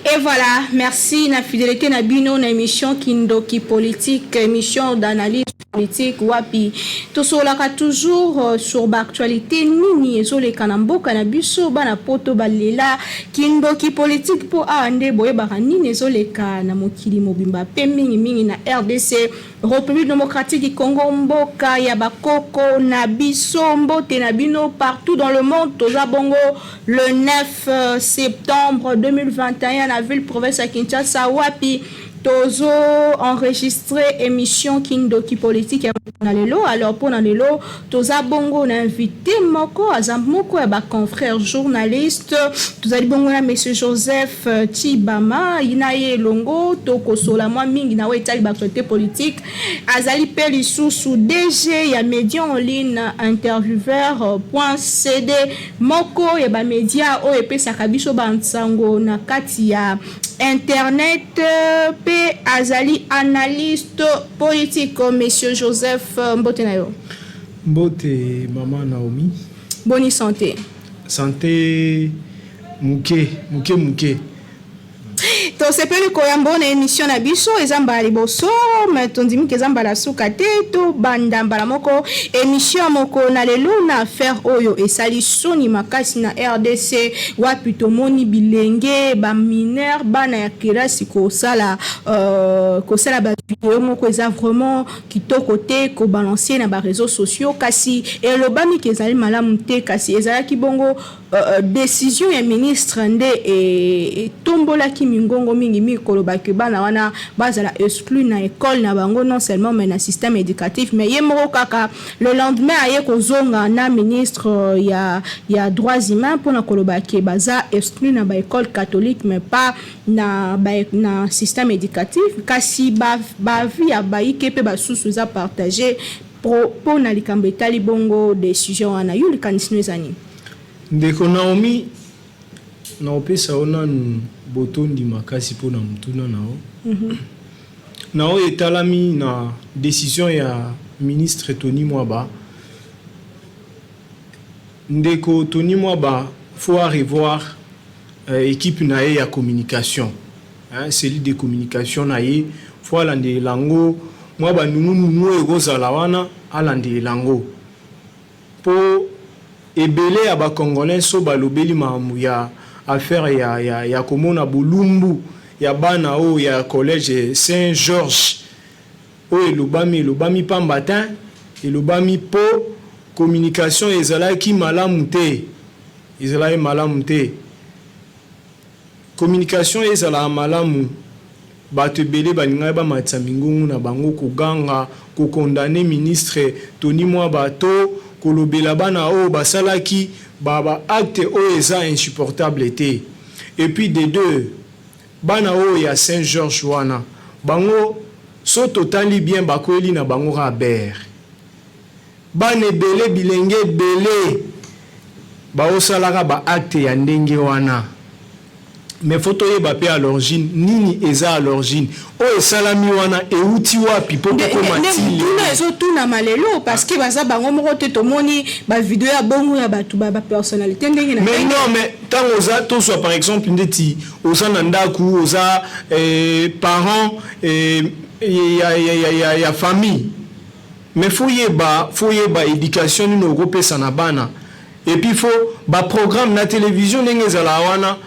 Et voilà, merci na fidélité na bino na émission Kindoki Politique, émission d'analyse politique wapi tosololaka toujours sur baactualité nini ezoleka na mboka na biso. Bana Poto balela Kindoki Politique mpo awa nde boyebaka nini ezoleka na mokili mobimba, mpe mingimingi na RDC, République démocratique du Congo, mboka ya bakoko na biso. Mbote na bino partout dans le monde. Toza bongo le 9 septembre 2021 na ville province ya Kinshasa, wapi tozo enregistre émission Kindoki Politique ya na lelo. Alors, mpona lelo, toza bongo na invité moko, aza moko ya baconfrère journaliste. Tozali bongo na monsieur Joseph Tshibama. Na ye elongo tokosola mwa mingi na oyo etali baactualité politique. Azali mpe lisusu DG ya média en ligne intervieweur.cd, moko ya bamédia oyo epesaka biso bansango na kati ya internet, mpe azali analyste politique. Monsieur Joseph, mbote na yo. Mbote, mama Naomi. Boni santé? Santé moke moke moke. Tosepeli koyamba na émission na biso. Eza mbala liboso, me tondimiki eza mbala suka te. Tobanda mbala moko émission moko na lelo na affaire oyo esali soni makasi na RDC, wapi tomoni bilenge bamineur, bana ya kelasi, kosala bavideo moko eza vraiment kitoko te, kobalancer na baréseaux sociaux. Kasi elobami ke ezali malamu te, kasi ezalaki bongo décision ya ministre nde etombolaki mingongo mingi mingi, kolobaki bana wana bazala exclu na école na bango, non seulement mais na système éducatif. Mais ye moko kaka le lendemain aye kozonga na ministre ya droits humains mpona koloba ke baza exclu na baécole catholique, mais pas na système éducatif. Kasi baavis ya bayike mpe basusu eza partage mpo na likambo etali bongo décision wana. Yo, likanisi no eza nini? Ndeko Naomi, naopesa yo nanu botondi makasi mpona motuna na yo na oyo etalami na décision ya ministre Tony Mwaba. Ndeko Tony Mwaba faut revoir équipe na ye ya communication, hein, cellule de communication na ye. Faut alandela yango mwa banungunungu oyo ekozala wana, alandela yango, mpo ebele ya bacongolais so balobeli makambo ya affaire ya komona bolumbu ya bana oyo ya collège Saint Georges oyo elobami, elobami pamba te, elobami mpo communication ezalaki malamu te, ezalaki malamu te. Communication ezalaka malamu, bato ebele balingaki bamatisa mingongo na bango, koganga, kocondamner ministre Tony Mwaba to kolobela bana oyo basalaki baacte oyo eza insupportable te. Et puis de deux, bana oyo ya Saint Georges wana, bango so totali bien, bakweli na bango kaka bere. Bana ebele, bilenge ebele baosalaka baacte ya ndenge wana. Mais faut toyeba mpe à l'origine nini eza à l'origine oyo esalami wana, euti wapi mpo tokóma ti? Tuna ezotunama lelo, parce que baza bango moko te. Tomoni bavideo ya bongo ya bato, bapersonnalité ndenge na Mais non, mais ntango oza, tozwa par exemple ndeti oza na ndako, oza parent ya famille, mais faut yeba éducation nini okopesa na bana. Et puis faut baprogramme na télévision ndenge ezalaka wana,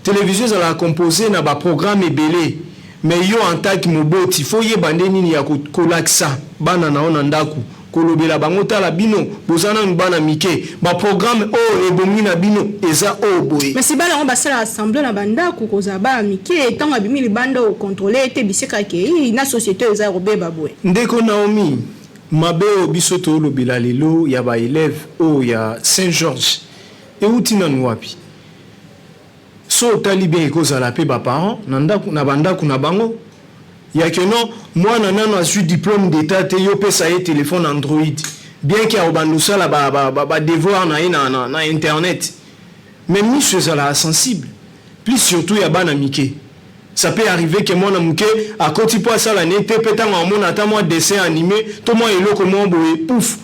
télévision ezalaka composé na baprogramme ebele. Mais yo en tant que moboti, faut yeba nde nini ya kolakisa bana na yo na ndako, kolobela bango: tala, bino boza nanu bana mike, baprogramme oyo ebongi na bino eza oyo boye. Mais si bana yango basala assemblée na bandako kozala bana mike, ntango abimi libanda, ocontrôler ete bisika akei na société oyo eza kobeba boye? Ndeko Naomi, mabe oyo biso toolobela lelo ya baélève oyo ya Saint Georges euti nanu wapi? So otali bien, ekozala mpe baparent na ndako, na bandako na bango, ya ke non, mwana nano azwi diplôme d'état te, yo pesa ye téléphone Android, bien ke akobanda osala badevoir na ye na internet. Mais miso ezalaka sensible, plus surtout ya bana mike. Ça peut arriver ke mwana moke akoti mpo asala ne te, mpe ntango amona ata mwa dessin animé to mwa eloko mwa boye, pouf,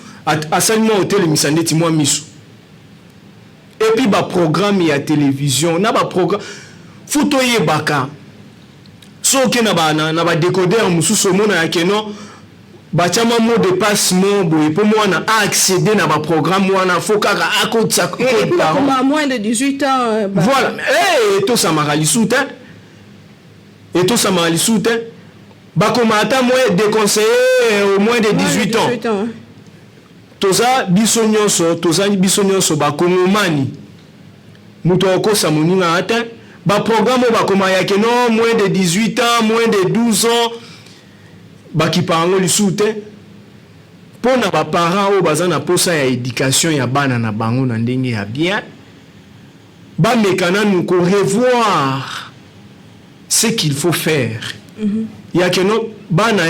asali mwa otelemisa ndeti mwa miso. Et puis baprogramme ya télévision na baprogramme, Faut toyebaka, soki na badécodeur mosusu, omona ya que non, batia mwa mot de passe mo boye mpo mwana accéder na baprogramme wana, faut kaka akotisa code parent. Moins de 18 ans. Voilà, etosamaka lisu te, etosamaka lisu te. Bakoma ata moins déconseillé au moins de 18 ans. 18 ans. Toza biso nyonso, toza biso nyonso bakongomani. Moto akokosa moninga te. Baprogramme oyo bakoma ya que non, moins de 18 ans, moins de 12 ans, bakipa yango lisusu te. Mpo na baparent oyo baza na posa ya éducation ya bana na bango na ndenge ya bien, bameka nanu korevoir ce qu'il faut faire ya que non, bana,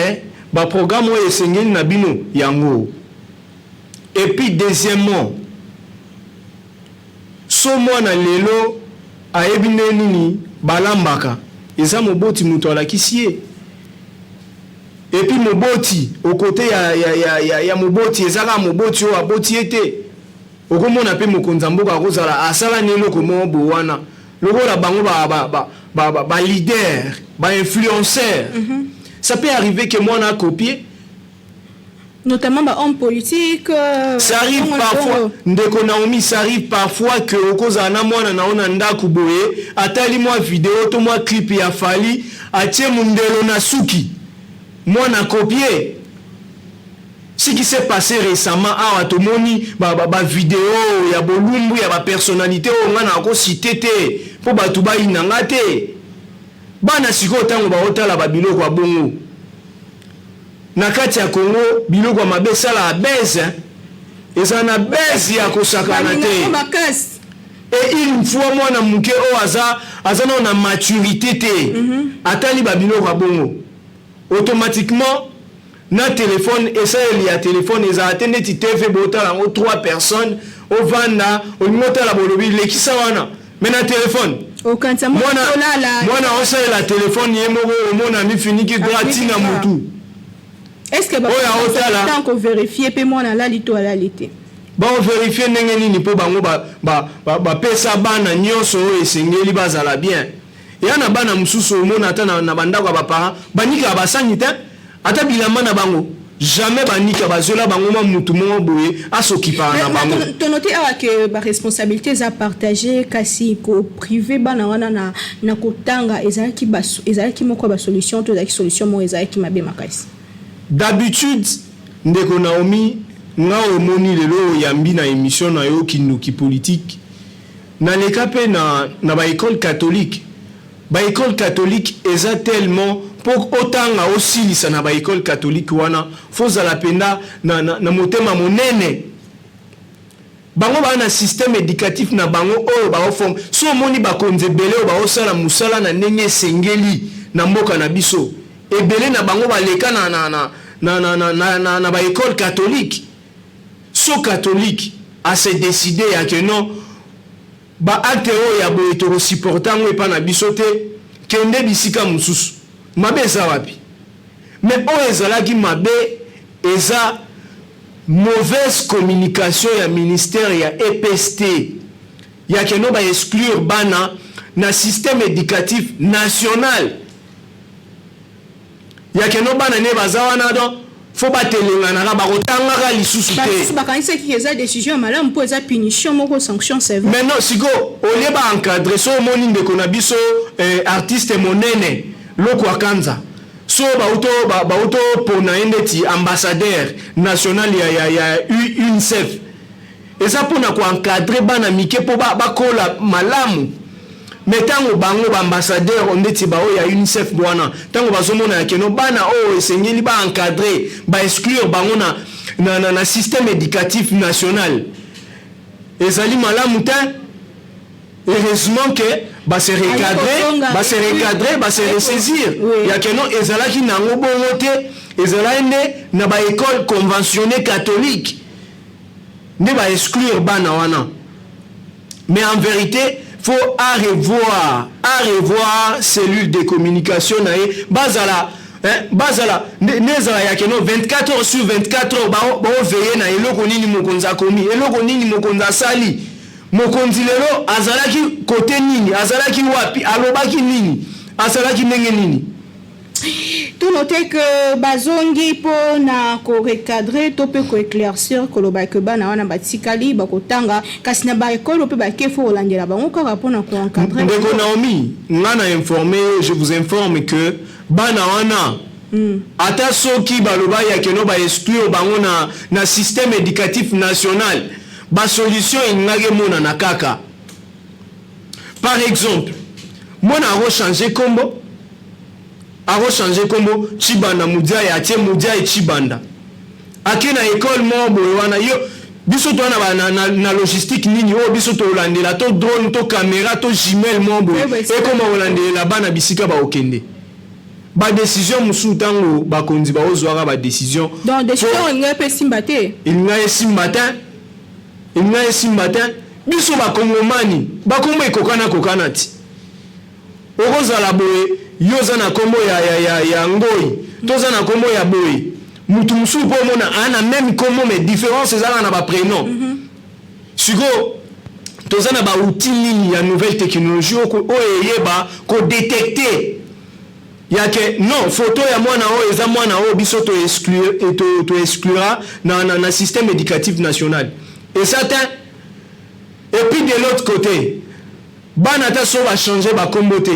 baprogramme oyo esengeli na bino yango. Et puis deuxièmement, so mwana lelo ayebi nde nini balambaka, eza moboti moto alakisi ye. Et puis moboti, okote ya moboti, eza kaka moboti oyo aboti ye te. Okomona mpe mokonzi ya mboka akozala asala ni eloko moko boye wana, lokola bango baleader, bainfluenceur. Ça peut arriver que mwana akopie. Notamment bahomme politique. Ça arrive parfois, ndeko Naomi, ça arrive parfois que okozala na mwana na yo na ndako boye, atali mwa video to mwa clip ya Fally, atie mundelo na suki, mwana copie. Ce qui s'est passé récemment awa, tomoni bavideo ba ya bolumbu ya bapersonnalité oyo nga na akociter te mpo bato bayina nga te. Bana sikoyo, ntango baotala babiloko ya bongo na kati ya Congo, biloko ya mabe esalaka buzz, ezala na buzz ya kosakana te. Et une fois mwana moke oyo aza nano na maturité te, atali babiloko ya bongo, automatiquement na telefone, esaleli ya telefone ezala te neti TV botala yango 3 personnes, ovanda, olingi otala, bolobi lekisa wana. Mais na telefone, mwana osalela telefone ye moko, omona mifiniki droit ntina motu. Est-ce que oyo aotala kovérifier mpe mwana alali to alali te? Baovérifier ndenge nini? Mpo bango bapesa bana nyonso oyo esengeli bazala bien. Eya na bana mosusu, omona ata na bandako ya baparent, banikaka basani te, ata bilamba na bango jamais banika, bazwela bango mwa mutu moko boye asokipaka na bango. Tonote awa ke baresponsabilité eza partage, kasi kopriver bana wana na kotanga ezalaki moko ya basolution to ezalaki solution moko ezalaki mabe makasi. D'habitude, ndeko Naomi, nga omoni lelo oyambi na émission na yo Kindoki Politique, naleka mpe na baécole catholique. Baécole catholique eza tellement, mpo otanga osilisa na baécole catholique wana, faut ozala mpenza na motema monene. Bango baa na système éducatif na bango oyo baoforme. So omoni bakonzi ebele oyo baosala mosala na ndenge esengeli na mboka na biso, ebele na bango baleka na baécole catholique. So catholique ase décide ya que non, baacte oyo ya boye tokosupporter yango epa na biso te, kende bisika mosusu, mabe eza wapi? Mais oyo ezalaki mabe eza mauvaise communication ya ministère ya EPST, ya que non, baexclure bana na système éducatif national, ya que non, bana ne baza wana, donc faut batelenganaka, bakotangaka lisusu te. Bakanisaki eza décision ya malamu mpo eza punition moko, sanction sévère. Maintenant sikoyo, au lieu baencadrer, so omoni ndeko na biso artiste monene Lokwa Kanza, so bauto pona ye ndeti ambassadeur national ya UNICEF, eza mpona koencadrer bana mike mpo bakola malamu. Mais ntango bango baambassadeur ndeti baoyo ya UNICEF wana, ntango bazomona ya que non, bana oyo esengeli baencadrer, baexclure bango na système éducatif national, ezali malamu te. Heureusement que base recadrer, base recadrer, base ressaisir ya que non, ezalaki nango bongo te, ezalaki nde na baécole conventionné catholique nde baexclure bana wana. Mais en vérité, faut à revoir cellule de communication na ye, bazala, hein, bazala nde ezala ya que non, 24 heures sur 24 heures baoveiller na eloko nini mokonzi akomi, eloko nini mokonzi asali. Mokonzi lelo azalaki kote nini, azalaki wapi, alobaki nini, asalaki ndenge nini? Tonote ke bazongi mpo na korecadrer to mpe koéclaircir, koloba ke bana wana batikali bakotanga, kasi na baekole mpe bake, fo kolandela bango kaka mpona koencadrer. Ndeko Naomi, nga na informe yo, je vous informe que bana wana, ata soki baloba ya keno baexclure bango na système éducatif national, basolution elingaki emonana kaka. Par exemple, mwana akochange kombo, akochange kombo Chibanda Mudiai, atie Mudiai Chibanda, ake na ekole moko boye wana. Yo, biso toza na logistique nini oyo biso tolandela, to drone, to caméra, to jumelle moko boye ekoma kolandelela bana bisika baokende? Badécision mosusu, ntango bakonzi baozwaka badécision, Donc décision elingai mpe esimba te. Elingai esimba te, elingai esimba te. Biso bakongomani, bakombo ekokana kokana ti okozala boye, yo oza na nkombo ya Ngoi, toza na nkombo ya boye, mutu mosusu mpo omona aa na même nkombo, mais différence ezalaka na baprénom. Sikoyo toza na baoutil nini ya nouvelle technologie oyo eyeba kodétecter yake non, photo ya mwana oyo eza mwana oyo biso toexclura na système éducatif national? Eza te. Et puis, de l'autre côté, bana, ata so bachange bakombo te,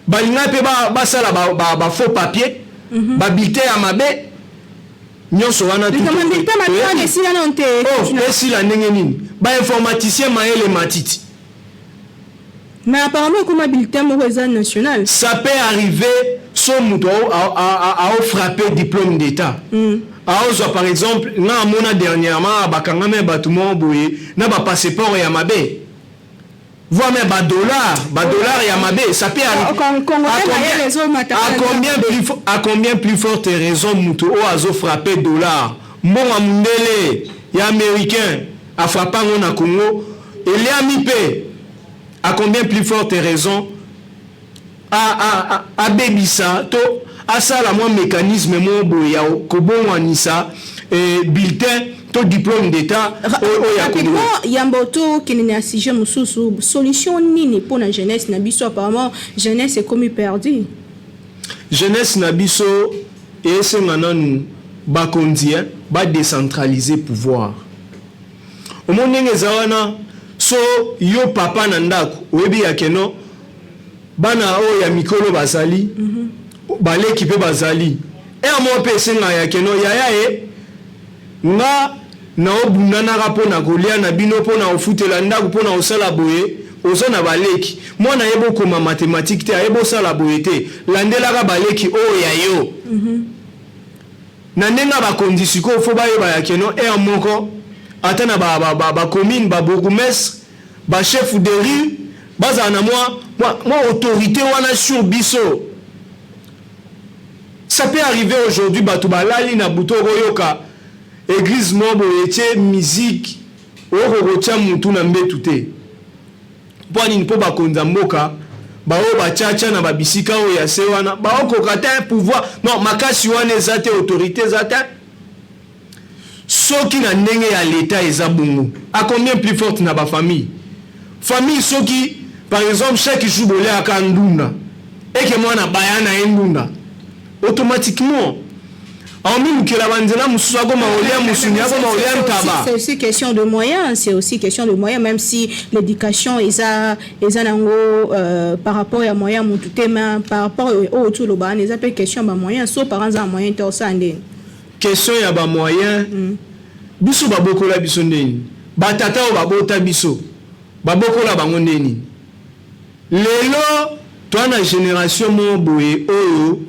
balinga mpe basala bafaux papier, babulletin ya mabe nyonso wana. Esila nano te. Oh, esila ndenge nini? Bainformaticien mayele matiti. Mais apparemment ekoma bulletin moko eza national. Ça peut arriver, so moto aofrappe diplôme d'état, aozwa par exemple, nga amona dernièrement bakangami ya bato moko boye na bapasseport ya mabe, voire même badollar, badollar ya mabe. Ça peut arriver. À combien plus forte raison moto oyo azofrappe dollar, mbongo ya mondele, ya américain, afrappe yango na Congo, eliami mpe, à combien plus forte raison abebisa to asala mwa mécanisme moko boye ya kobongwanisa bulletin to diplôme d'état oyo ya Congo? Yambo tokende na sujet mosusu, solution nini mpona jeunesse na biso? Apparemment jeunesse ekomi perdu. Jeunesse na biso, esenga nanu bakonzi badécentraliser pouvoir. Omoni ndenge eza wana, so yo papa na ndako oyebi ya keno bana oyo ya mikolo bazali, baleki mpe bazali, ere moko mpe esengaka ya keno yaya ye nga naobundanaka mpo na kolia na bino, mpo na kofutela ndako, mpo na kosala boye. Oza na baleki, mwana ayebi okoma mathématique te, ayebi osala boye te, landelaka baleki oyo ya yo. Na ndenge ya bakonzi sikoyo, fo bayeba ya keno ere moko ata na bacommune, babourgmestre, bachef de rue bazala na mwa autorité wana sur biso. Ça peut arriver aujourd'hui, bato balali na butu, okoyoka église moko boye etie musique, okoki kotia mutu na mbetu te. Mpo nini? Mpo bakonzi ya mboka baoyo batiatia na babisika oyo ya se wana baokoka te pouvoir non, makasi wana eza te, autorité eza te. Soki na ndenge ya leta eza bongo, à combien plus forte na bafamille? Famille, soki par exemple chaque jour boliaka ndunda, eke mwana baya na ye ndunda, automatiquement aomilukela banzela mosusu, akoma kolia mosuni, akoma kolia ntaba. C'est aussi question de moyens, c'est aussi question de moyens, même si l'éducation eza nango par rapport ya moyen mutu te, mais par rapport oyo toloba wana, eza mpe question ya bamoyen. So parent aza na moyen te, osala ndeni? Question ya bamoyen, biso babokola biso ndeni? Batata oyo babota biso, babokola bango ndeni? Lelo toa na génération moko boye oyo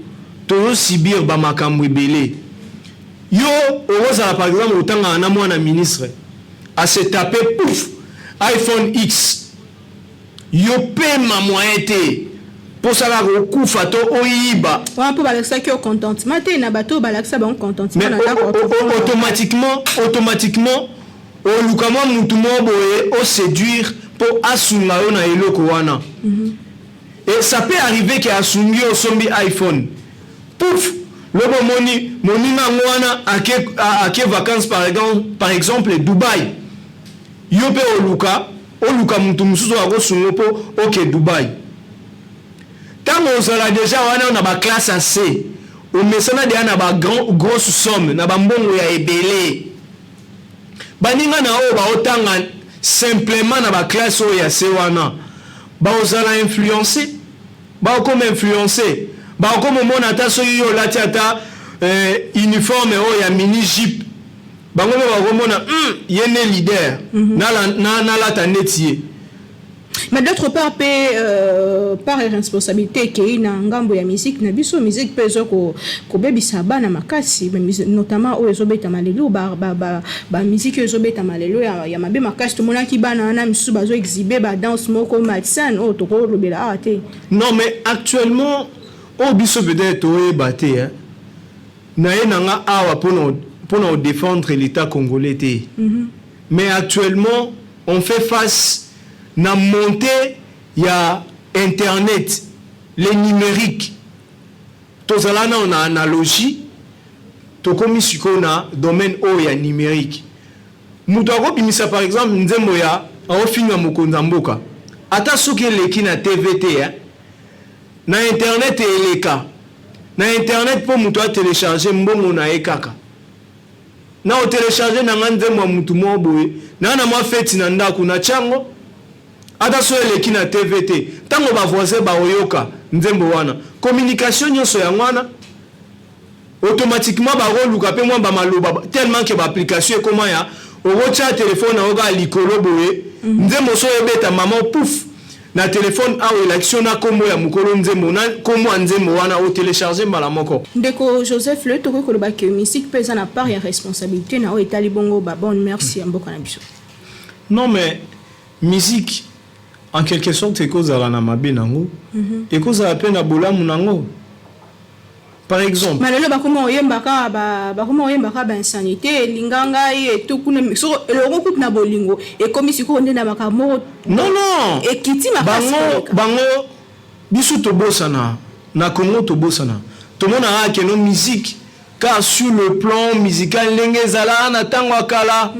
tozosubir bamakambo ebele. Yo okozala par exemple otangaka na mwana ministre, ase tape pouf iPhone X, yo pema moyen te, mposa kaka okufa to oyiba. Wana mpo balakisaki yo contentement te. Na bato oyo balakisa bango contentement na ndako. Automatiquement oluka mwa mutu moko boye oséduire mpo asunga yo na eloko wana. Et ça peut arriver ke asungi yo, osombi iPhone, pouf, lobo omoni moninga yango wana ake vacances, par exemple Dubai, yo mpe oluka. Oluka mutu mosusu oyo akosunga mpo oke Dubai. Ntango ozala deja wana na baclasse ya C, omesana deja na bagrosse somme, na bambongo ya ebele. Baninga na oyo baotanga simplement na baclasse oyo ya C wana, baozala influencé, bakokoma influencé, bakokoma omona ata soki yo olati ata uniforme oyo ya mini jupe, bango mpe bakomona ye nde leader, nalata neti ye. Mais d'autre part mpe part ya responsabilité ekei na ngambo ya musique na biso. Musique mpe eza kobebisa bana makasi, notamment oyo ezobetama lelo, bamusique oyo ezobetama lelo ya mabe makasi. Tomonaki bana wana misusu bazoexhiber badanse moko malsaine oyo tokolobela awa te. Non, mais actuellement oyo biso peut-être toyeba te, hein. Na ye na nga awa mpona kodéfendre l'État congolais te, mais actuellement on fait face na montée ya internet, le numérique. Tozala nano na analogie, tokomi sikoyo na domaine oyo ya numérique. Moto akobimisa par exemple nzembo ya aofinga mokonzi ya mboka, ata soki eleki na TV te, eh? Na internet eleka na internet mpo moto atélécharger mbongo na ye kaka na otélécharger na nga nzembo ya motu moko boye na mwa feti na ndako na tiango, ata so eleki na TV te, ntango bavoisin baoyoka nzembo wana, communication nyonso yango wana, automatiquement bakoluka mpe mwa bamaloba, tellement ke baapplication ekoma ya okotia telefone na yo kaka likolo boye, nzembo so oyebeta, mama, pouf, na telefone awa elakisi yo na nkombo ya mokolo nzembo, na nkombo ya nzembo wana, otélécharger mbala moko. Ndeko Joseph, le tokoki koloba ke musique mpe eza na part ya responsabilité na oyo etali bongo babonne mœurs ya mboka na biso? Non, mais musique en quelque sorte ekozala na mabe nango, ekozala mpe na bolamu nango. Par exemple, ma lelo bakoma oyembaka bainsanité, elinga ngai etu kuna, soko eloko kutu na bolingo ekomi sikoyo nde na makambo moko. Non, non. Ekiti makasi bango koleka. Bango biso tobosana na Congo, tobosana, tomonaka ke no musique car sur le plan musical ndenge ezala na ntango ya kala, la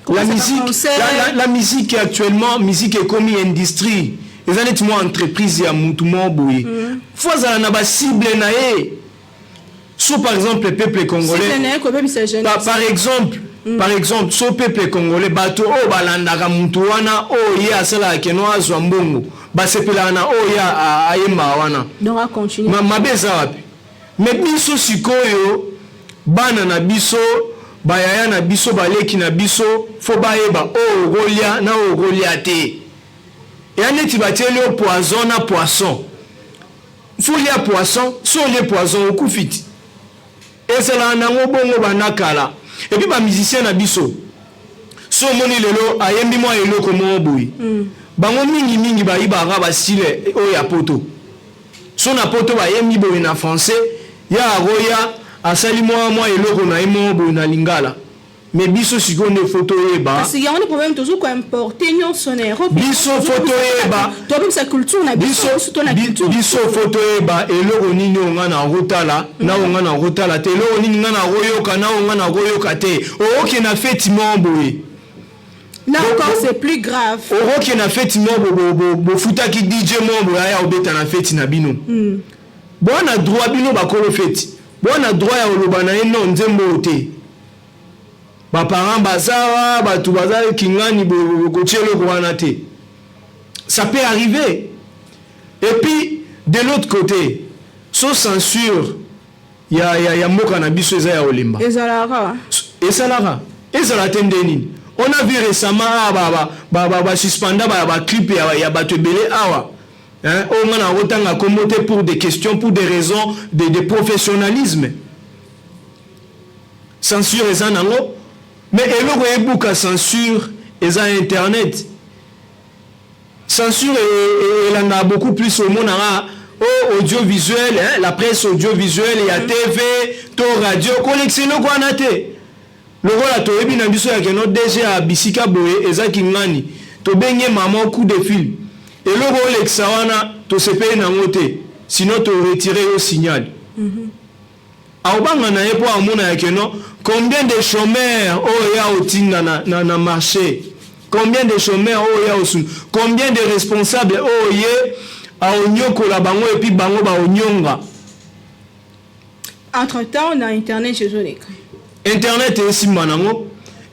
Kopesa musique baconcert. La musique actuellement, musique ekomi industrie, eza neti mwa entreprise ya mutu moko boye, fo azala na bacible na ye. So par exemple peuple congolais cible na ye kobebisa jeunesse. Par exemple so peuple congolais, bato oyo balandaka mutu wana oyo ye asalaka keno azwa mbongo, basepelaka na oyo ye ayembaka wana. Donc acontinue. Mabe eza wapi? Me biso sikoyo, bana na biso, bayaya na biso, baleki na biso, fo bayeba oyo okolia na oyo okolia te. Eya neti batieli yo poison na poisson, fo lia poisson. So olie poison, okufi ti. Ezalaka nango bongo banda kala. Et puis bamusicien na biso, so omoni lelo ayembi mwa eloko moko boye, bango mingimingi bayibaka bastyle oyo ya poto. So na poto bayembi boye na français, ya akoya asali mwa eloko na ye moko boye na lingala. Me biso sikoyo nde fo toyeba. Kasi yango nde problème, tozo koimporter nyonso na Europe. Biso fo toyeba. Tobebisa culture na biso, biso to na culture. Biso fo toyeba eloko nini oyo nga na kotala na oyo nga na kotala te, eloko nini nga na koyoka na oyo nga na koyoka te. Okoke na feti moko boye. Là encore, c'est plus grave. Okoke na feti moko boye, bofutaki DJ moko boye aya obeta na feti na bino. Bwana droit, bino bakolo feti, bwana droit ya koloba na ye: non, nzembo oyo te, baparent baza wa, bato baza kingani, kotia eloko wana te. Ça peut arriver. Et puis de l'autre côté, so censure ya mboka na biso eza ya kolemba. Ezalaka. Esalaka, ezala te nde nini? On a vu récemment awa basuspenda baclip ya bato ebele awa, hein, oyo nga na kotanga kombo te pour des questions, pour des raisons de professionnalisme. Censure eza nango, mais eloko ebuka censure eza internet. Censure elandaka beaucoup plus, omonaka o audiovisuel, hein, la presse audiovisuelle ya TV to radio, kolekisa eloko wana te. Lokola toyebi na biso ya keno DG ya bisika boye eza kingani, tobenge mama coup de fil: eloko olekisa wana, tosepeli nango te, sinon toretirer yo signal. Aobanga na ye mpo amona ya keno combien de chômeurs oyo ya otinda na marché. Combien de chômeurs oyo ya osunga? Combien de responsables oyo ye aonyokola bango et puis bango baonyonga? Entre temps, na internet ezoleka. Internet esimba nango.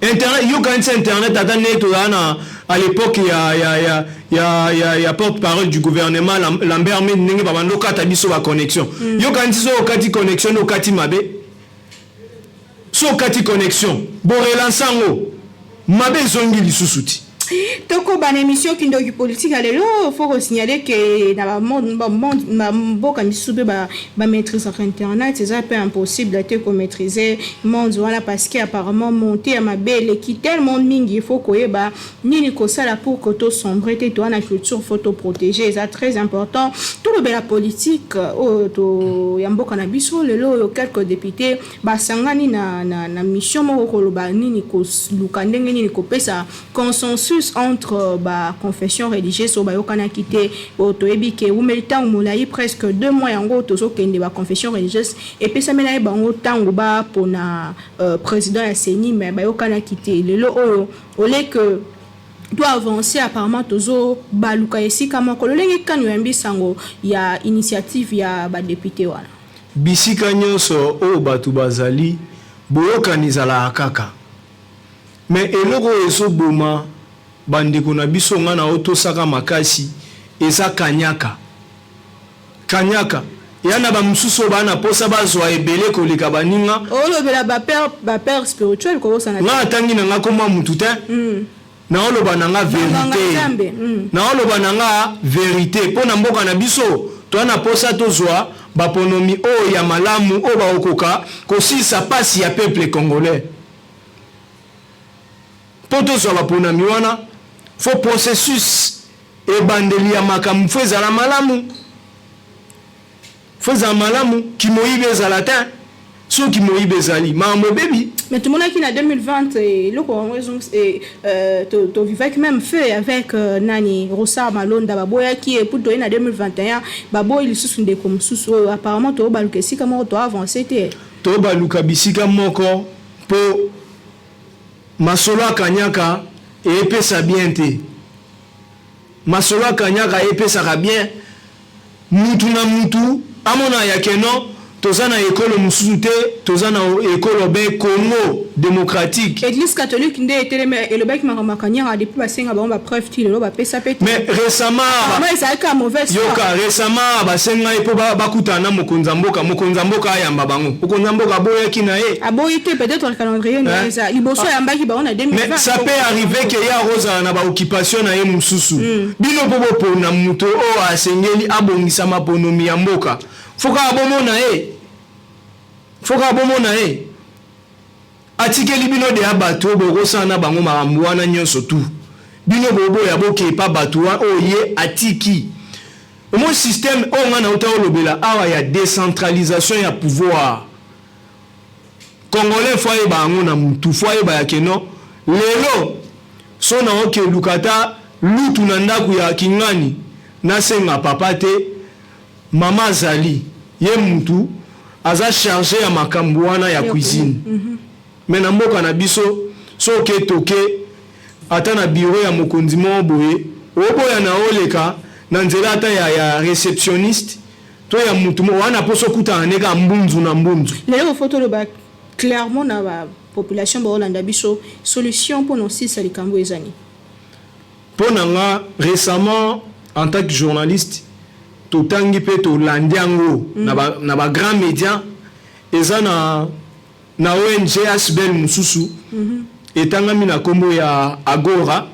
Internet, yokanisi internet, ata nde tozala na à l'époque ya porte-parole du gouvernement Lambert Mende, ndenge babanda okata biso baconnexion. Yokanisi so okati connexion nde okati mabe. So okati connexion, borelance yango, mabe ezongi lisusu ti. Tokoba na émission Kindoki Politique ya lelo. Faut kosignaler ke na bamboka misusu mpe bamaîtrisaka internet. Eza mpe impossible te komaîtriser monde wana, parce que apparemment monte ya mabe eleki tellement mingi. Il faut koyeba nini kosala pour que tosombre te. Toa na culture, faut toprotéger, eza très important. Tolobela politique oyo to ya mboka na biso lelo oyo. Quelques députés basangani na mission moko, koloba nini, koluka ndenge nini kopesa consensus entre baconfession religieuse oyo bayokanaki te. Oyo toyebi ke ewumeli ntango molai, presque 2 mois yango tozokende. Baconfession religieuse epesamela ye bango ntango bapona président ya CENI, mais bayokanaki te. Lelo oyo, ole que to avancer, apparemment tozobaluka esika moko. Lolenge kani oyambi sango ya initiative ya badéputé wana? Bisika nyonso oyo bato bazali, boyokani ezalaka kaka. Mais eloko oyo ezoboma bandeko na biso, nga na oyo tosaka makasi, eza kanyaka. Kanyaka ya na bamosusu oyo baa na mposa bazwa ebele koleka baninga. Olobela bapère spirituel, kobosana. Nga atangi na nga komwa mutu te. Naoloba na nga vérité. Naoloba na nga vérité mpo na mboka na biso. Toa na mposa tozwa baponomi oyo ya malamu, oyo bakokoka kosilisa mpasi ya peuple congolais. Mpo tozwa baponami wana, faut processus ebandeli ya makambo faut ezala malamu, faut ezala malamu. Kimoyibi ezala te. Soki moyibi ezali, makambo ebebi. Mais tomonaki na 2020 eloko yango tovivaki même feu avec nani, Ronsard Malonda, baboyaki. Et puis toye na 2021, baboyi lisusu ndeko mosusu oyo. Apparemment toyobaluka esika moko, toavance te. Tobaluka bisika moko mpo masolo akanyaka eyepesa bien te. Masolo akanyaka eyepesaka bien. Mutu na mutu amona ya keno toza na ekolo mosusu te, toza na ekolo be Congo démocratique. Église catholique nde etelemi, elobaki makambo akanyaka depuis basenga bango bapreuve, ti lelo bapesa mpe. Mais récemment ezalaki ya mauvaise. Yoka, récemment basenga ye mpo bakutana na mokonzi ya mboka. Mokonzi ya mboka ayamba bango, mokonzi ya mboka aboyaki na ye. Aboyi te, peut-être calendrier na eza liboso. Ayambaki bango na 2020. Mais ça peut arriver ke ye akozala na baoccupation na ye mosusu. Bino mpo bopona moto oyo asengeli abongisa maponomi ya mboka, faut kaka bomona ye, faut kaka bomona ye. Atikeli bino deya bato oyo bokosala na bango makambo wana nyonso. Tu bino boboya, bokepa bato oyo ye atiki. Omoi système oyo ngai nauta olobela awa ya décentralisation ya pouvoir congolais, faut ayeba yango na mutu, faut ayeba ya keno lelo so na okeluka ata lutu na ndako ya kingani, nasenga papa te, mama azali ye mutu aza charge ya makambo wana ya cuisine. Mais na mboka na biso, so oke toke ata na bureau ya mokonzi moko boye, oboya na oleka na nzela ata ya réceptionniste to ya mutu wana, mposo okutana ndenge ya mbunzu na mbunzu. Lelo faut toloba clairement na bapopulation baolanda biso, solution mpona osilisa likambo ezani? Mpo na nga, récemment, en tant que journaliste, totangi mpe tolandi yango na bagrand média. Eza na ONG ASBL mosusu etangami na nkombo ya Agora.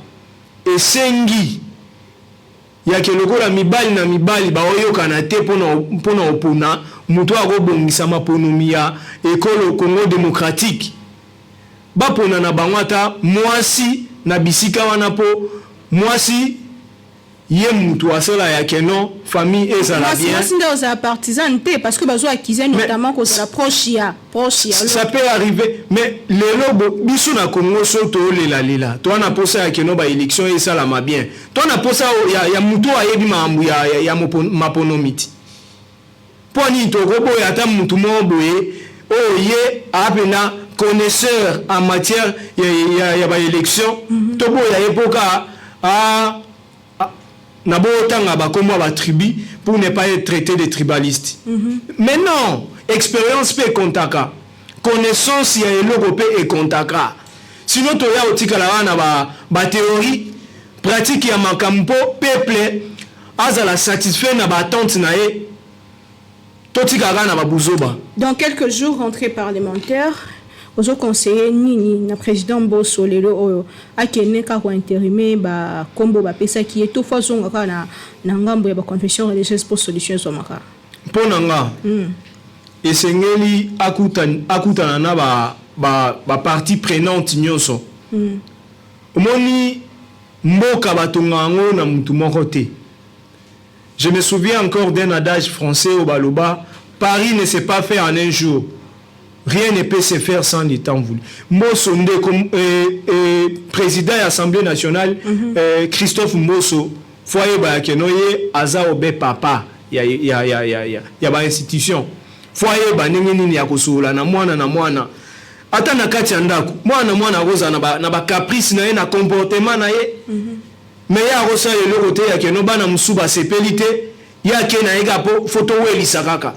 Esengi yake lokola mibali na mibali baoyokana te mpona opona moto akobongisa maponomi ya ekolo Congo démocratique, bapona na bango ata mwasi na bisika wana, mpo mwasi ye mutu asala ya keno famille ezala bien. Mwasi nde ozala partisane te, parce que bazo accuser notamment kozala proche ya Ça peut arriver, mais lelo biso na Congo, so toolelalela, toa na posa ya keno baélection esalama bien, toa na posa ya mutu ayebi makambo ya maponomi ti. Mpo nini tokoboya ata mutu moko boye oyo ye apena Connaisseur en matière ya baélection, toboya ye mpo ka na botanga bakombo ya batribu pour ne pas être traité de tribaliste. Mais non, expérience mpe ekontaka, connaissance ya eloko mpe ekontaka. Sinon toya otikala wana bathéorie, pratique ya makambo, mpo peuple azala satisfait na baattente na ye, totikaka na babuzoba. Dans quelques jours, rentrée parlementaire. Ozoconseiller nini na président Mboso lelo oyo? Akende kaka kointérimer bakombo bapesaki ye, to faut azonga kaka na ngambo ya baconfession religieuse mpo solution ezwamaka? Mpo na nga, esengeli akutana na bapartie prenante nyonso. Omoni, mboka batonga yango na mutu moko te. Je me souviens encore d'un adage français oyo baloba: "Paris ne s'est pas fait en un jour, rien ne peut se faire sans le temps voulu." Mboso ndeko, président ya Assemblée nationale, Christophe Mboso, faut ayeba ya que non, ye aza obe papa ya bainstitution. Faut ayeba ndenge nini ya kosolola na mwana na mwana. Ata na kati ya ndako, mwana na mwana akozala na bacaprice na ye, na comportement na ye. Mais ye akosala eloko te ya que non, bana mosusu basepeli te, ye ake na ye kaka mpo faut towelisa kaka.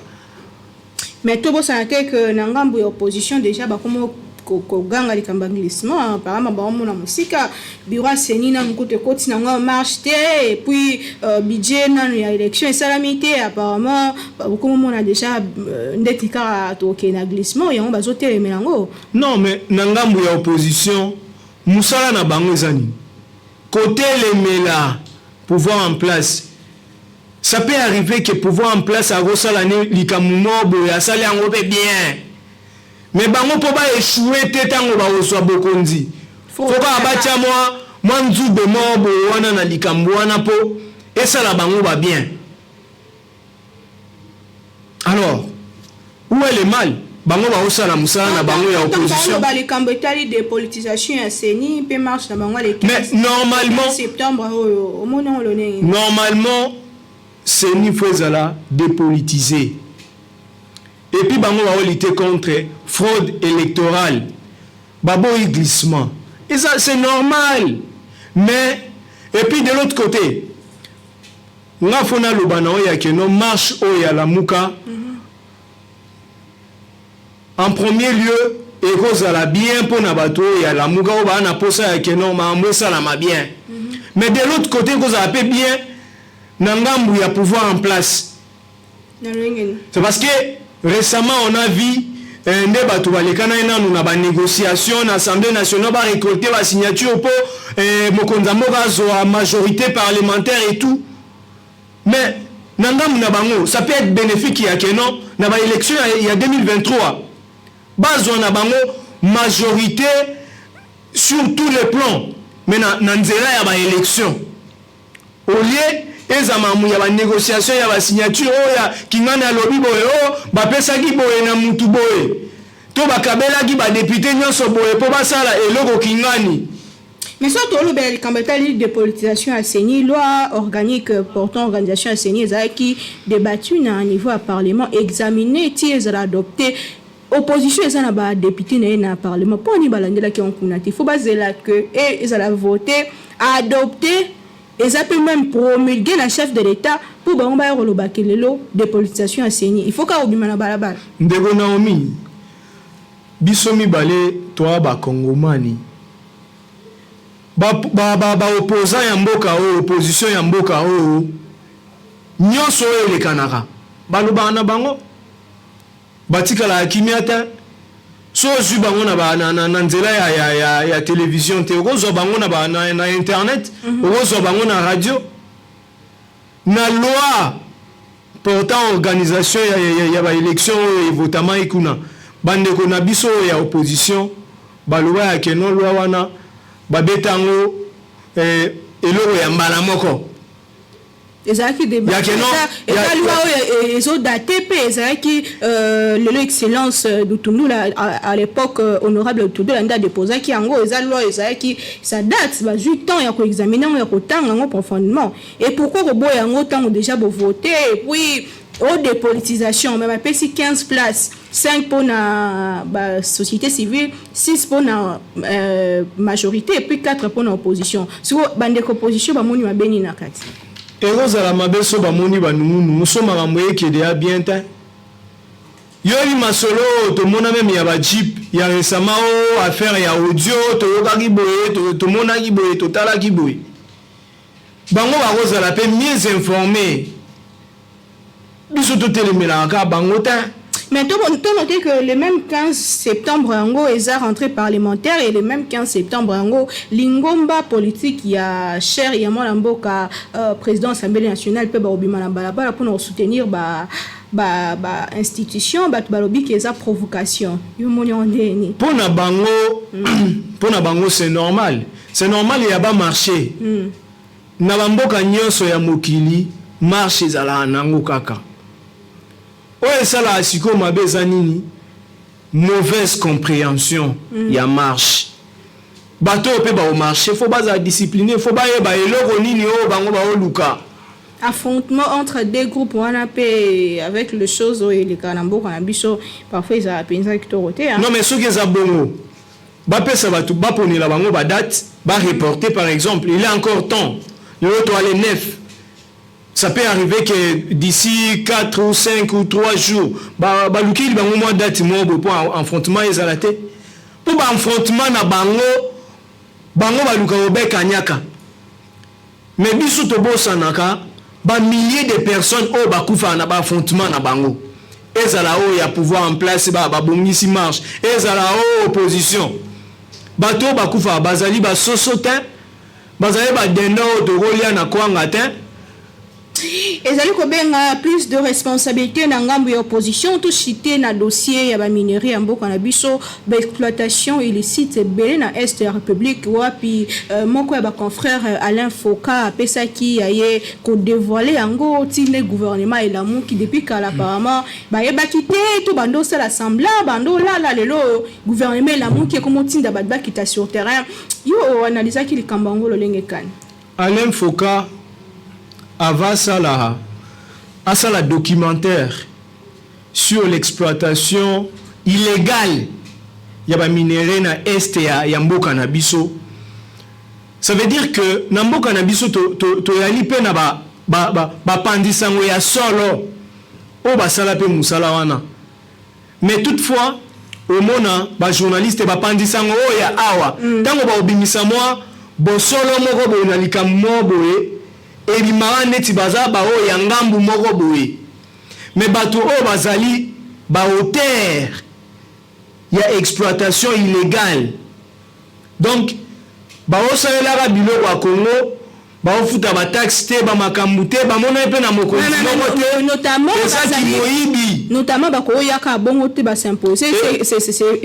Mais tobosana te ke na ngambo ya opposition déjà bakoma koganga likambo ya glissement. Apparemment baomona mosika bureau ya CENI nanu kutu ekoti nango en marche te, et puis budget nanu ya élection esalami te. Apparemment bokomomona déjà ndeti kaka tokokende na glissement, yango bazotelemela yango. Non, mais na ngambo ya opposition, mosala na bango eza nini? Kotelemela pouvoir en place. Ça peut arriver que pouvoir en place akosala ni likambo moko boye, asali yango mpe bien, mais bango mpo baéchouer te ntango bakozwa bokonzi, faut kaka batya mwa nzube moko boye wana na likambo wana mpo esala bango babien. Alors, où est le mal? Bango baosala mosala na bango ya opposition. Likambo etali dépolitisation ya CENI mpe marche na bango. Mais normalement, septembre oyo, omoni yango lonenge? Normalement, CENI faut ezala dépolitisé. Et puis bango baolutter contre fraude électorale, baboyi glissement, et ça, c'est normal. Mais et puis de l'autre côté, nga faut naloba na oyo ya que non, marche oyo ya Lamuka, en premier lieu ekozala bien mpona bato oyo ya Lamuka oyo baa na posa ya que non, makambo esalama bien. Mais de l'autre côté, ekozala mpe bien na ngambu ya pouvoir en place. C'est parce que récemment on a vu nde bato balekana ye nanu na banégociation na Assemblée nationale, barécolte basignature mpo mokonzi ya mboka azwa majorité parlementaire et tout. Mais na ngambu na bango, ça peut être bénéfique ya que non, na baélection ya 2023, bazwa na bango majorité sur tous les plans, mais na nzela ya baélection, au lieu eza mamu ya banégociation ya basignature oyo ya kingani alobi boye, oyo bapesaki boye na mutu boye, to bakabelaki badéputé nyonso boye mpo basala eloko kingani. Mais so tolobela likambo etali dépolitisation ya CENI, loi organique portant organisation ya CENI ezalaki débattu na niveau ya parlement, examiné ti ezala adopté. Opposition eza na badéputé na ye na parlement. Mpo nini balandelaki yango kuna te? Faut bazela ke e ezala voté, adopté, eza mpe même promulgué na chef de l'État mpo bango baya kolobaki lelo dépolitisation ya CENI. Il faut kaka kobima na balabala? Ndeko Naomi, biso mibale toa bakongomani. Baopposant ya mboka oyo, opposition ya mboka oyo nyonso oyo elekanaka, balobaka na bango, batikalaka kimia te. So ozwi bango na nzela ya télévision te, okozwa bango na internet, okozwa bango na radio. Na loi portant organisation ya baélection oyo evotamaki kuna, bandeko na biso oyo ya opposition baloba ya que non, loi wana babeta yango eloko ya mbala moko. Ezalaki débat, eza loi oyo ezodate mpe ezalaki lelo. Excellence Lutundula, à l'époque honorable Lutundula nde adéposaki yango. Eza loi ezalaki, ça date, bazwi temps ya koexamine yango, ya kotanga yango profondément. Et pourquoi koboya yango ntango déjà bovote? Et puis O dépolitisation, mais bapesi 15 places: 5 mpona basociété civile, 6 mpona majorité et puis 4 mpona opposition. Siko bandeko opposition bamoni mabe nini na kati? Ekozala mabe so bamoni banungunungu so makambo ekende ya bien te. Yoyebi masolo oyo tomona même ya bajeep ya récemment, o affaire ya audio, toyokaki boye, tomonaki boye, totalaki boye. Bango bakozala mpe mieux informé. Biso totelemelaka kaka bango te. Mais to noter que le même 15 septembre yango eza rentrée parlementaire et le même 15 septembre yango, lingomba politique ya cher ya mwana mboka président Assemblée nationale mpe bakobima na balabala mpona kosoutenir ba institution. Bato balobi ke eza provocation. Yo moni yango ndeni? Mpo na bango, c'est normal, c'est normal ya bamarché. Na bamboka nyonso ya mokili, marche ezalaka nango kaka. Oyo esalaka sikoyo mabe eza nini? Mauvaise compréhension ya marche. Bato oyo mpe baomarche, faut bazala discipline, faut bayeba eloko nini oyo bango baoluka. Affrontement entre deux groupes wana mpe, avec les choses oyo elekaka na mboka na biso, parfois ezala mpenza kitoko te. Non, mais soki eza bongo, bapesa bato, baponela bango badate, bareporter par exemple. Il est encore temps. Lelo toale 9, ça peut arriver que d'ici 4 ou 5 ou 3 jours, balukeli bango mwa date moko boye mpo affrontement ezala te. Mpo baaffrontement na bango, bango baluka kobeka nyaka, mais biso tobosanaka bamilliers de personnes oyo bakufaka na baaffrontement na bango. Ezala oyo ya pouvoir en place babongisi marche, ezala oyo opposition, bato oyo bakufaka bazali basoso te, bazali badendo oyo tokolia na kwanga te. Ezali kobenga plus de responsabilité na ngambo ya opposition. Toshite na dossier ya baminerai ya mboka na biso, baexploitation illicite ebele na est ya République, wapi moko ya baconfrère Alain Foka apesaki ya ye kodévoile yango ntina gouvernement elamuki. Depuis kala, apparemment bayebaki te to bando osala semblant, bando olala. Lelo gouvernement elamuki, ekoma otinda bato bakita sur terrain. Yo oanalizaki likambo yango lolenge kani? Alain Foka ava asala documentaire sur l'exploitation illégale ya baminerai na est ya mboka na biso. Ça veut dire que na mboka na biso toyali mpe na bapandisango ya solo oyo basala mpe mosala wana. Mais toutefois, omona bajournaliste bapandisango oyo ya awa, ntango baobimisa mwa bosolo moko boye na likambo moko boye, ebimaka neti baza baoyo ya ngambu moko boye. Mais bato oyo bazali baauteur ya exploitation illégale, donc baosalelaka biloko ya Congo, baofuta bataxe te, bamakambo te, bamonani mpe na mokonzi moko te, ezaki moyibi. Notamment bakoyaka bongo te, basimpose,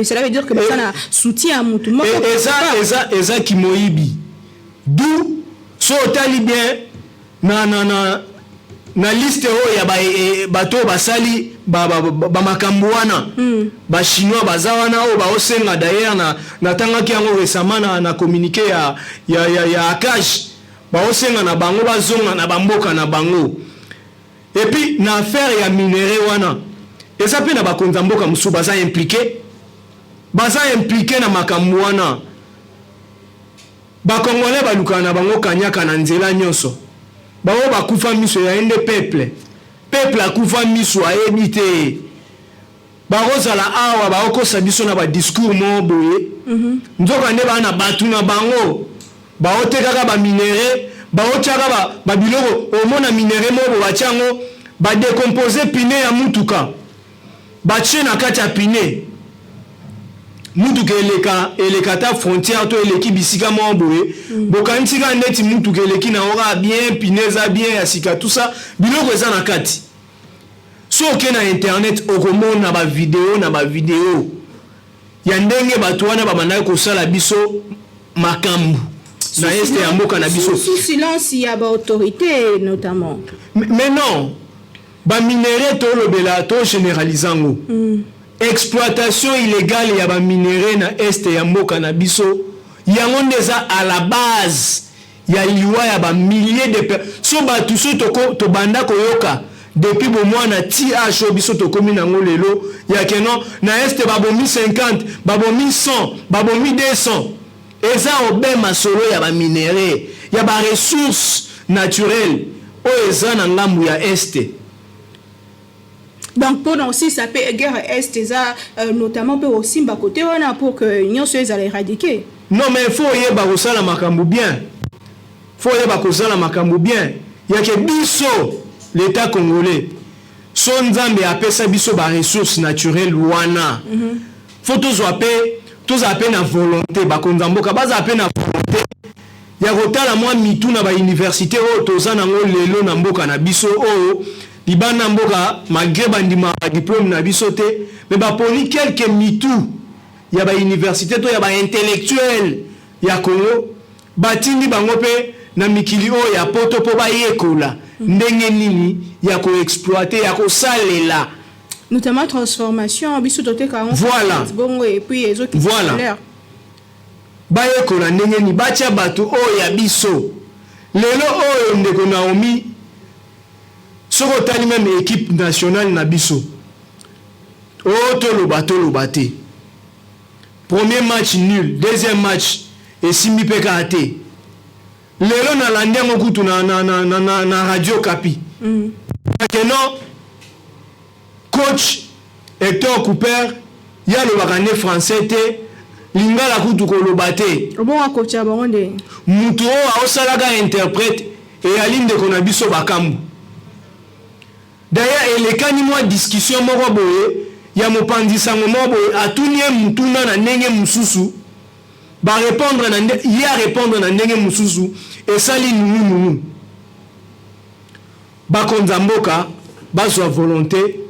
cela veut dire que baza na soutien ya mutu moko. Eza kimoyibi. D'où so otali bien na liste oyo ya bato oyo basali bamakambo wana, bachinois baza wana oyo baosenga. D'ailleurs, natangaki yango récemment na communiqué ya ACAJ, baosenga na bango bazonga na bamboka na bango. Et puis na affaire ya minerai wana, eza mpe na bakonzi ya mboka mosusu baza impliqué, baza impliqué na makambo wana. Bakongolais balukaka na bango kanyaka na nzela nyonso. Bango bakufa miso ya ye nde peuple. Peuple akufa miso, ayebi te. Bakozala awa, bakokosa biso na badiscours moko boye. Nzoka nde baa na bato na bango baotekaka baminerai, baotiaka babiloko. Omona minerai moko bo batia yango, badécompose pneu ya mutuka, batie na kati ya pneu. Mutuka eleka, eleka ata frontière to eleki bisika moko boye, bokanisi kaka ndeti mutuka eleki na kaka bien, pneu eza bien ya sika, tout ça, biloko eza na kati. So oke na internet, okomona bavideo na bavideo ya ndenge bato wana babandaki kosala biso makambo na est ya mboka na biso. Sous silence ya baautorité notamment. Mais non, baminerai tolobela, togénéralise yango. Exploitation illégale ya baminerai na est ya mboka na biso, yango nde eza à la base ya liwa ya bamilliers de so bato. So tobanda koyoka Depuis bomwana ti âge oyo biso tokomi nango lelo, ya que non, na Est babomi 50, babomi 100, babomi 200, eza obe masolo ya baminerais, ya baressources naturelles oyo eza na ngambu ya Est. Donc mpona osisa mpe guerre Est eza notamment mpe osimba côté wana pour que nyonso ezala éradiqué. Non, mais faut oyeba kosala makambo bien, faut oyeba kosala makambo bien yake biso l'État congolais, so Nzambe apesa biso baressources naturelles wana, faut tozwa mpe, tozala mpe na volonté, bakonzi ya mboka bazala mpe na volonté ya kotala mwa mitu na bauniversité oyo toza nango lelo na mboka na biso, oyo libanda mboka, malgré bandima badiplôme na biso te, mais baponi quelques mitu ya bauniversité to ya baintellectuel ya Congo, batindi bango mpe na mikili oyo ya Poto mpo bayekola ndenge nini ya koexploiter, ya kosalela. Notamment transformation, biso toteka yango. Voilà. Bongo et puis ezokita Voilà. valeur. Bayekola ndenge nini batya bato oyo ya biso. Lelo oyo, ndeko Naomi, soki otali même équipe nationale na biso oyo, toloba toloba te, premier match nul, deuxième match esimbi mpe kaka te. Lelo nalandi yango kutu na Radio Kapi que non, coach Hector Cooper, ye alobaka nde français te, lingala kutu koloba te. Obongo akotia bango nde. Mutu oyo aosalaka interprète eyali ndeko na biso Bakambu. D'ailleurs elekani mwa discussion moko boye ya mopanzi sango moko boye, atuni ye mutuna na ndenge mosusu, barépondre na nde, ye arépondre na ndenge mosusu, esali nungunungu. Bakonzi ya mboka bazwa volonté.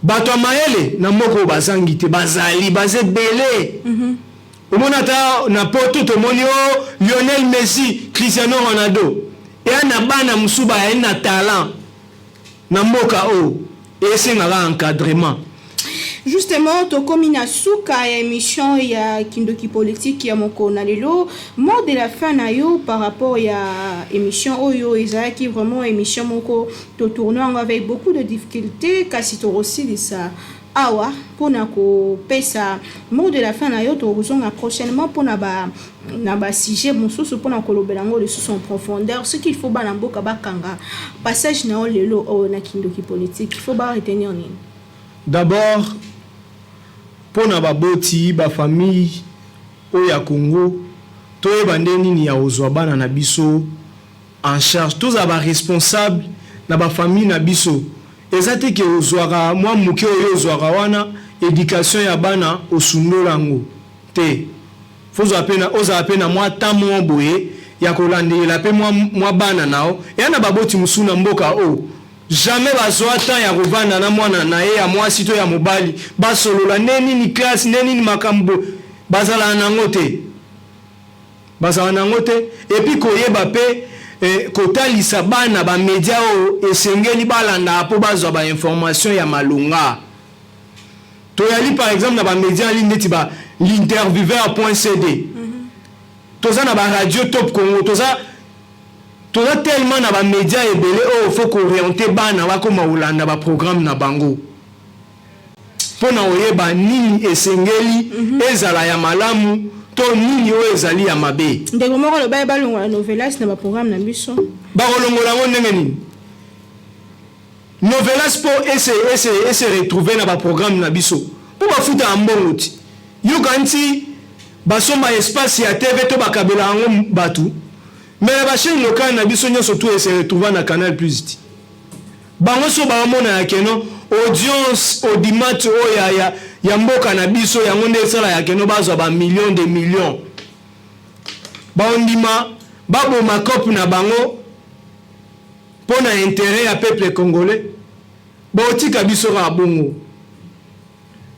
Bato ya mayele na mboka oyo bazangi te, bazali, baza ebele. Omoni ata na Poto, tomoni o Lionel Messi, Cristiano Ronaldo, eya na bana mosusu bayali na talent na mboka oyo, esengaka encadrement. Justement, tokomi na suka ya émission ya Kindoki Politique ya mokolo na lelo. Mot de la fin na yo par rapport ya émission oyo? Ezalaki vraiment émission moko totourne yango avec beaucoup de difficulté, kasi tokosilisa awa mpona kopesa mot de la fin na yo. Tokozonga prochainement mpona ba na basujet mosusu mpona kolobela yango lisusu en profondeur. Ce qu'il faut bana mboka bakanga passage na yo lelo oyo na Kindoki Politique, il faut baretenir nini? D'abord, mpo na baboti, bafamille oyo ya Congo, toyeba nde nini ya kozwa bana na biso en charge. Tozala baresponsable na bafamille na biso. Eza te ke ozwaka mwa moke oyo ozwaka wana, éducation ya bana osundola yango te. Fozwa mpe na, ozala mpe na mwa temps moko boye ya kolandelela mpe mwa bana na yo. Eya na baboti mosusu na mboka oyo, jamais bazwa temps ya kovanda na mwana na ye ya mwasi to ya mobali, basolola nde nini classe, nde nini makambo. Bazalaka nango te, bazala nango te. Et puis koyeba mpe kotalisa bana bamédia oyo esengeli balandaka mpo bazwa bainformation ya malonga. Toyali par exemple na bamédia ali neti ba l'interviewer.cd, toza na baradio Top Congo, toza tellement na bamédia ebele oyo faut koorienter bana bakóma kolanda baprogramme na bango mpo na koyeba nini esengeli ezala ya malamu to nini oyo ezali ya mabe. Ndeko moko aloba ye balongola novelas na baprogramme na biso. Bakolongola yango ndenge nini, novelas, mpo ese retrouve na baprogramme na biso? Mpo bafutaka mbongo ti yoka nti basomba espace ya TV to bakabela yango bato, mais na bachaîne locale na biso nyonso tu ese retrouve na Canal Plus ti bango so baomona ya que non, audience, audimat oyo ya mboka na biso, yango nde esala ya que non, bazwa bamillion de millions, baondima baboma cope na bango mpo na intérêt ya peuple congolais. Baotika biso kaka bongo.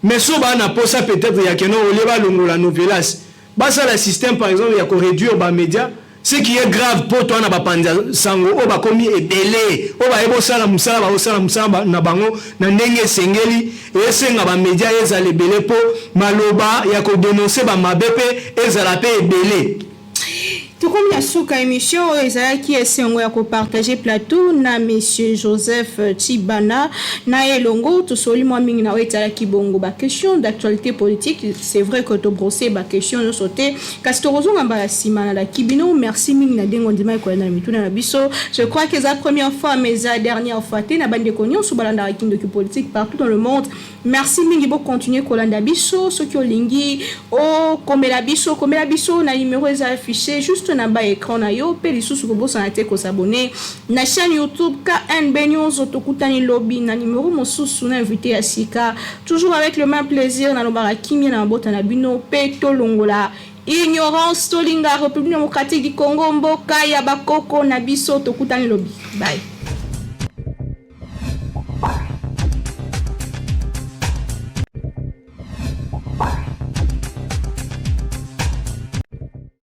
Mais so baa na posa peut-être ya que non, olie balongola novelas, basala système par exemple ya koréduire bamédia, ce qui est grave, mpo to wana bapanza sango oyo bakomi ebele, oyo bayebi osala mosala, baosala mosala na bango na ndenge esengeli. Esenga bamédia ezala ebele mpo maloba ya kodénoncer bamabe mpe ezala mpe ebele. Tokomi na suka émission oyo. Ezalaki esengo ya kopartager plateau na monsieur Joseph Tshibana na elongo. Tosoli mwa mingi na oyo ezalaki bongo baquestion d'actualité politique. C'est vrai que tobrosser baquestion nyonso te, kasi tokozonga mbala nsima. Nalaki bino merci mingi na ndenge ondima ekolanda na mituna na biso. Je crois que eza première fois, mais eza dernière fois te. Na bandeko nyonso balandaka Kindoki Politique partout dans le monde, merci mingi. Bocontinue kolanda biso. Soki olingi okomela biso, komela biso na numéro eza affiché juste na ba écran na yo. Mpe lisusu, kobosana te kos'abonner na chaîne YouTube KNB News. Tokutani lobi na numéro mosusu na invité ya sika, toujours avec le même plaisir. Nalobaka kimia na mabota na bino, mpe tolongola ignorance, tolinga République démocratique du Congo, mboka ya bakoko na biso. Tokutani lobi, bye.